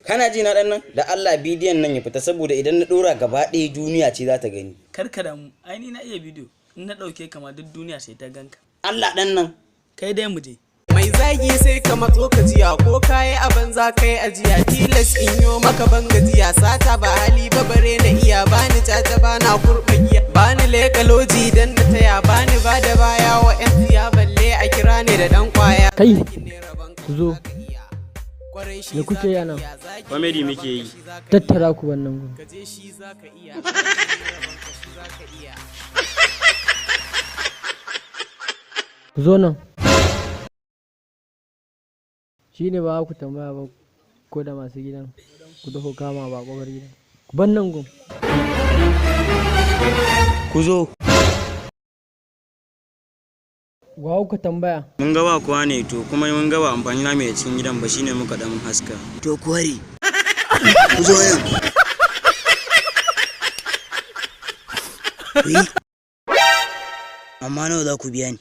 Kana ji na dan nan? Da Allah bidiyon nan ya fita, saboda idan na dora gaba ɗaya duniya ce za ta gani. Kar ka damu, ai ni na iya bidiyo. In na ɗauke kama duk duniya sai ta ganka. Allah dan nan. Kai dai mu je. Mai zagi sai ka matso ka jiya, ko kayi a banza kai ajiya, tilas in yo maka ban gajiya. Sata ba hali ba, bare na iya. Bani caca, bana kurɓa giya, bani leka loji dan na taya, bani ba da baya wa yan tsiya, balle a kira ni da dan kwaya. Kai, ku zo. Me kuke yi a nan? Comedy muke yi. Tattara ku wannan gun. Kaje shi zaka iya, shi zaka iya. Ku zo nan. Shi ne ba ku tambaya ba ko da masu gidan ku taho kama ba ƙofar gidan. Ku bar nan gun. Ku zo. Wa kuka tambaya? Mun ga ba kowa ne, to kuma mun ga ba amfani na mai cikin gidan ba, shine muka dan haska. To kuwari. Ku zo nan. Ku yi. Amma nawa za ku biya ni?